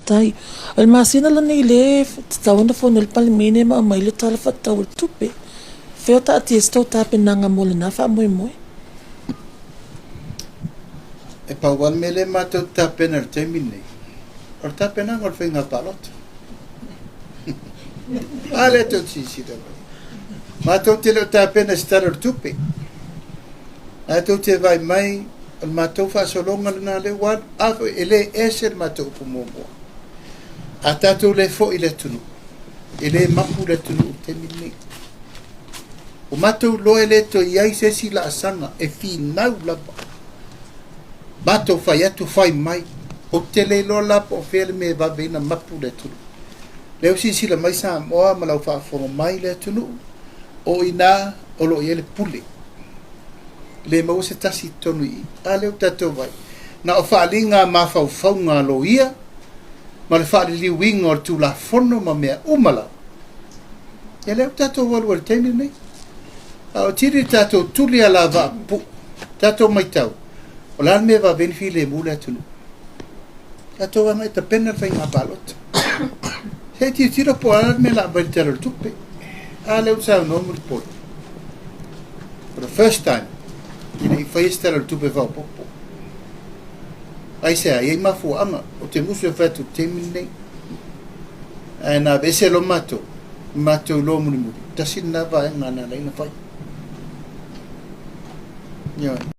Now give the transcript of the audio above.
Faafetai. O le masina lenei lea e tatau ona fono ai le Palemene ma aumai le Tala Faatatau o le Tupe. Fea o taatia ai se tou tapenaga mo lena faamoemoe? E pau lava le mea lea matou te tapena i le taimi lenei, o le tapenaga o le faiga palota. A lea tou te silasila mai. Matou te le o tapena i se Tala o le Tupe. Ae tou te vaai mai, o le matou faasologa lena lea ua alu. A foi, e le ese le matou upu muamua. A tatou le foi i le atunuu, e le mapu le atunuu i le taimi lenei. Ua matou iloa e le toe i ai se isi laasaga e finau lava. Matou fai atu, fai mai. Ou te le iloa la po o fea le mea e vave ai ona mapu le atunuu. Lea ua silasila mai Samoa ma lau faafofoga mai le atunuu, O i ina o lo o i ai le pule. E le maua se tasi i totonu i i. A lea ua tatou vaai, na o faaaliga a mafaufauga a loia ma le faaliliuina o le Tulafono ma mea uma lava. Ia lea ua tatou alu ai i le taimi lenei. A o tili le tatou tuli alavaa pupuu, tatou matau, o le a le mea e vave ai ona filemu le atunuu? Tatou agai e tapena le faiga palota. Se i tilotilo po o a le mea o le a aumai i le Tala o le Tupe. A lea ua saunoa Mulipola, for the first time, e le i faia se Tala o le Tupe faaopoopo. Aisea? E i ai mafuaaga. Ou te musu e fai atu i le taimi lenei. Ae na aveese loa matou, matou iloa mulimuli, tasi lena vaega na ala ai ona fai. Ioe.